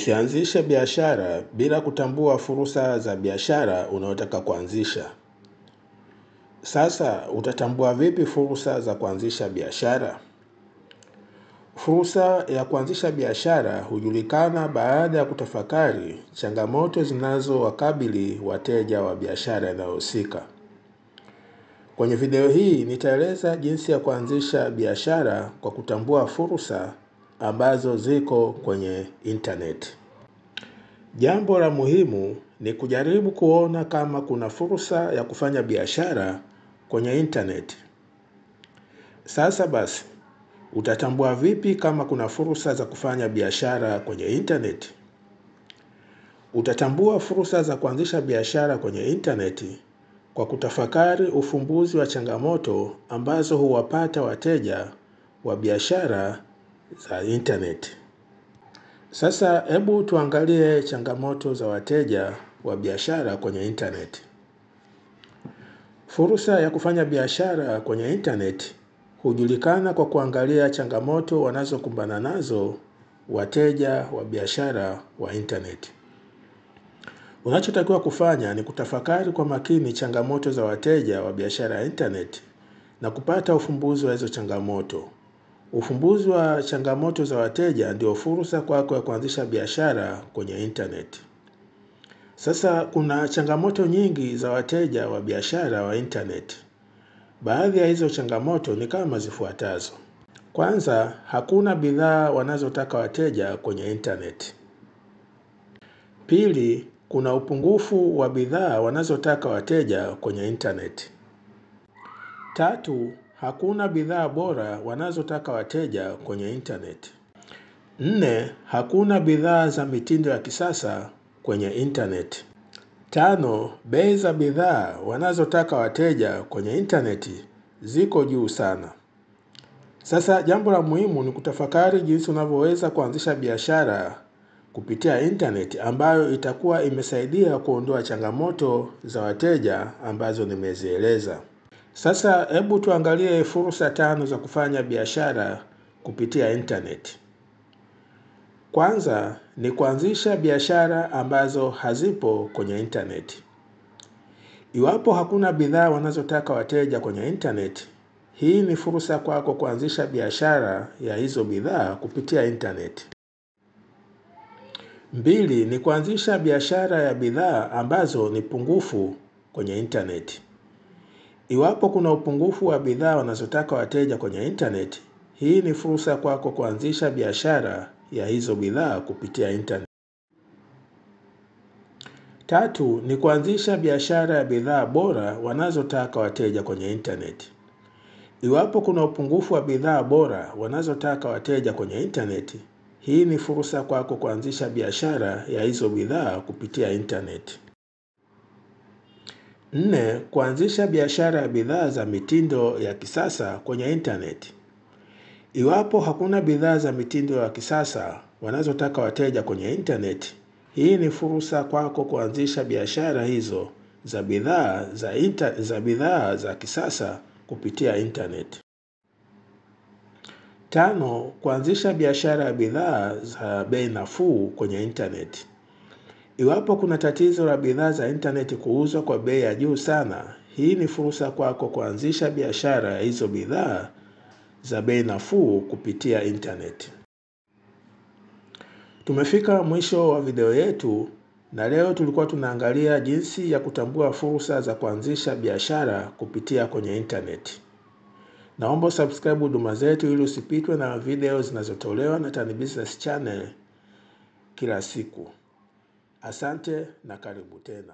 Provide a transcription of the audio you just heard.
Usianzishe biashara bila kutambua fursa za biashara unayotaka kuanzisha. Sasa utatambua vipi fursa za kuanzisha biashara? Fursa ya kuanzisha biashara hujulikana baada ya kutafakari changamoto zinazowakabili wateja wa biashara inayohusika. Kwenye video hii nitaeleza jinsi ya kuanzisha biashara kwa kutambua fursa ambazo ziko kwenye internet. Jambo la muhimu ni kujaribu kuona kama kuna fursa ya kufanya biashara kwenye internet. Sasa basi, utatambua vipi kama kuna fursa za kufanya biashara kwenye internet? Utatambua fursa za kuanzisha biashara kwenye internet kwa kutafakari ufumbuzi wa changamoto ambazo huwapata wateja wa biashara za internet. Sasa hebu tuangalie changamoto za wateja wa biashara kwenye internet. Fursa ya kufanya biashara kwenye internet hujulikana kwa kuangalia changamoto wanazokumbana nazo wateja wa biashara wa internet. Unachotakiwa kufanya ni kutafakari kwa makini changamoto za wateja wa biashara ya internet na kupata ufumbuzi wa hizo changamoto. Ufumbuzi wa changamoto za wateja ndio fursa kwako ya kuanzisha biashara kwenye internet. Sasa kuna changamoto nyingi za wateja wa biashara wa internet. Baadhi ya hizo changamoto ni kama zifuatazo. Kwanza, hakuna bidhaa wanazotaka wateja kwenye internet. Pili, kuna upungufu wa bidhaa wanazotaka wateja kwenye internet. Tatu, hakuna bidhaa bora wanazotaka wateja kwenye internet. Nne, hakuna bidhaa za mitindo ya kisasa kwenye internet. Tano, bei za bidhaa wanazotaka wateja kwenye internet ziko juu sana. Sasa jambo la muhimu ni kutafakari jinsi unavyoweza kuanzisha biashara kupitia internet ambayo itakuwa imesaidia kuondoa changamoto za wateja ambazo nimezieleza. Sasa hebu tuangalie fursa 5 za kufanya biashara kupitia internet. Kwanza ni kuanzisha biashara ambazo hazipo kwenye internet. Iwapo hakuna bidhaa wanazotaka wateja kwenye internet, hii ni fursa kwako kuanzisha biashara ya hizo bidhaa kupitia internet. Mbili ni kuanzisha biashara ya bidhaa ambazo ni pungufu kwenye internet. Iwapo kuna upungufu wa bidhaa wanazotaka wateja kwenye internet, hii ni fursa kwako kuanzisha biashara ya hizo bidhaa kupitia internet. Tatu ni kuanzisha biashara ya bidhaa bora wanazotaka wateja kwenye internet. Iwapo kuna upungufu wa bidhaa bora wanazotaka wateja kwenye internet, hii ni fursa kwako kuanzisha biashara ya hizo bidhaa kupitia internet. Nne, kuanzisha biashara ya bidhaa za mitindo ya kisasa kwenye internet. Iwapo hakuna bidhaa za mitindo ya kisasa wanazotaka wateja kwenye internet, hii ni fursa kwako kuanzisha biashara hizo za bidhaa za kisasa kupitia internet. Tano, kuanzisha biashara ya bidhaa za bei nafuu kwenye internet. Iwapo kuna tatizo la bidhaa za internet kuuzwa kwa bei ya juu sana, hii ni fursa kwako kuanzisha biashara ya hizo bidhaa za bei nafuu kupitia internet. Tumefika mwisho wa video yetu na leo tulikuwa tunaangalia jinsi ya kutambua fursa za kuanzisha biashara kupitia kwenye internet. Naomba subscribe huduma zetu ili usipitwe na video zinazotolewa na Tan Business Channel kila siku. Asante na karibu tena.